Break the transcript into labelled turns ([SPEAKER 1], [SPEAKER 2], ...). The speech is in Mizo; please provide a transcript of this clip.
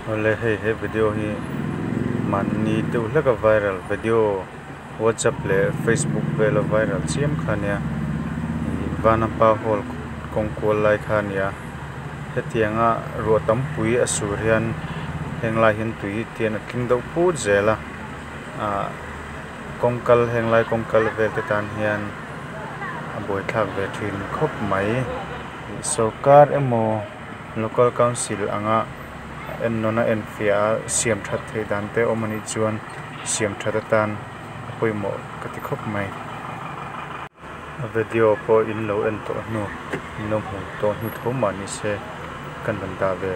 [SPEAKER 1] Awle hei he video hi mahni deuh hlek a viral video whatsapp leh facebook vel a viral chiam kha a nia ihh vanapa hall kawng kual lai kha a ni a hetiang a ruah tam pui a sur hian heng lai hian tui te hian a tling deuh put zel a ahh kawng kal heng lai kawng kal vel te tan hian a buaithlak ve thin khawp mai sawrkar emaw local council anga en nawn a en fiah a siam that theih dan te awm anih chuan siam that atan a pawimawh ka ti khawp mai a video pawh in lo en tawh hnu in lo hmuh tawh hnu tho mah ni se kan rawn dah ve.